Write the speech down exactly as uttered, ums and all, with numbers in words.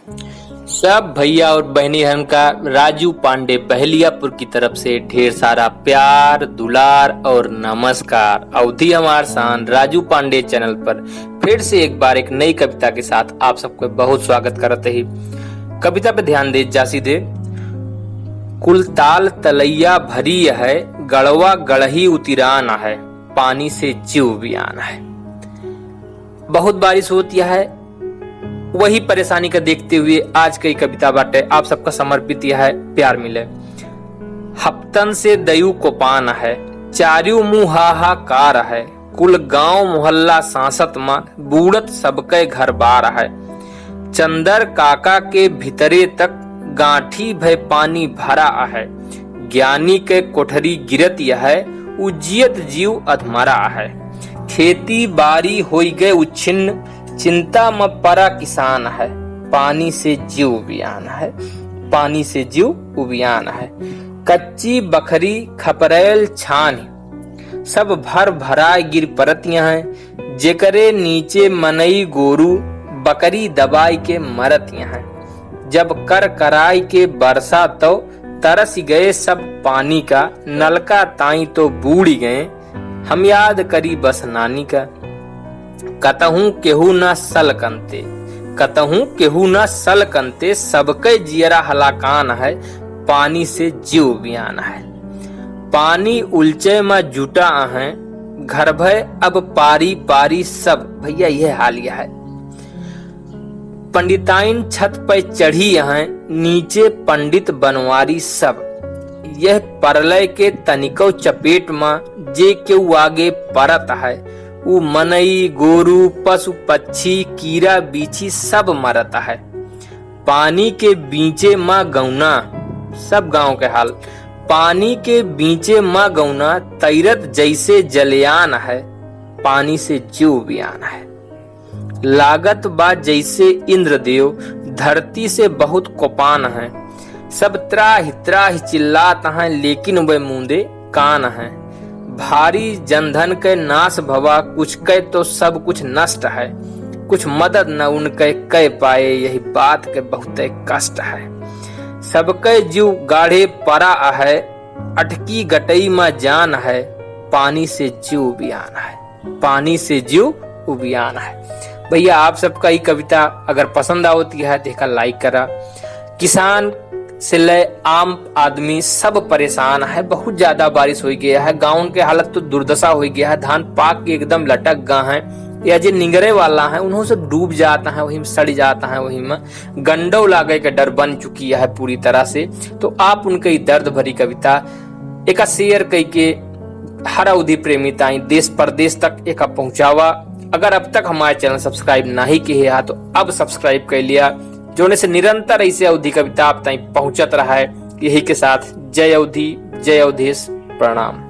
सब भैया और बहनी हन का राजू पांडे बहलियापुर की तरफ से ढेर सारा प्यार, दुलार और नमस्कार। अवधी हमार शान राजू पांडे चैनल पर फिर से एक बार एक नई कविता के साथ आप सबको बहुत स्वागत करत ही। कविता पे ध्यान दे जा सीधे। कुलताल तलैया भरी है, गड़वा गड़ही उतिरान है, पानी से जीव बियान है। बहुत बारिश होती है, वही परेशानी का देखते हुए आज कई कविता बाटे आप सबका समर्पित यह है प्यार मिले। हफ्तन से दयु कोपान है, चारिउ मुँह हाहाकार है, कुल गांव मोहल्ला सांसत मा बूड़त सबके घर बार है। चंदर काका के भीतरे तक गांठी भय पानी भरा है, ज्ञानी के कोठरी गिरत यह है, उ जियत जीव अधमरा है। खेती बारी होई गए उच्छिन्न, चिंता म परा किसान है, पानी से जीव उबियान है, पानी से जीव उबियान है। कच्ची बखरी खपरैल छान, सब भर भराए गिर परत यहाँ, जेकरे नीचे मनई गोरू बकरी दबाई के मरत यहाँ। जब कर कराई के बरसा तो तरस गए सब पानी का, नलका ताई तो बूड़ी गए, हम याद करी बस नानी का। कतहूँ केहू न सल कंते, कतहूँ केहू न सल कंते, सबके जियरा हलाकान है, पानी से जीव बियान है। पानी उलचे म जुटा अहै, घर भय अब पारी पारी सब। भैया, यह हाल यह है। पंडिताइन छत पे चढ़ी अहै, नीचे पंडित बनवारी सब। यह परलय के तनिको चपेट म जे केहू आगे परत है, उ मनई, गोरू, पशु, पक्षी, कीड़ा, बीछी सब मरत है। पानी के बीचे मा गौना, सब गांव के हाल। पानी के बीचे मा गौना, तैरत जैसे जलयान है, पानी से जीव बियान है। लागत बा जैसे इंद्रदेव धरती से बहुत कोपान है। सब त्राहि त्राहि चिल्लात हैं, लेकिन वे मूंदे कान हैं। भारी जनधन के नाश भवा, कुछ के तो सब कुछ नष्ट है। कुछ मदद न उनके कै पाए, यही बात के बहुते कष्ट है। सबके जीव गाढ़े परा है, अटकी गटई मा जान है, पानी से जीव बियान है, पानी से जीव उबियान है। भैया, आप सबका ई कविता अगर पसंद आवती है तो एका like करा। किसान से ले आम आदमी सब परेशान है, बहुत ज्यादा बारिश होइ गया है, गाँव के हालत तो दुर्दशा होइ गया है, धान पाक के एकदम लटक गा है, या जे निगरे वाला है उन्हों सब डूब जाता है, वही में सड़ जाता है, वही में गंडो लागे के डर बन चुकी है पूरी तरह से। तो आप उनके ई दर्द भरी कविता एका share कई के हर अवधी प्रेमी ताई देश परदेश तक एका पहुँचावा। अगर अब तक हमारे channel subscribe नहीं किहे हा तो अब subscribe कर लिया, जोने से निरंतर ऐसे अवधी कविता आप ताई पहुँचत रहा है। यही के साथ जय अवधी, जय अवधेश, प्रणाम।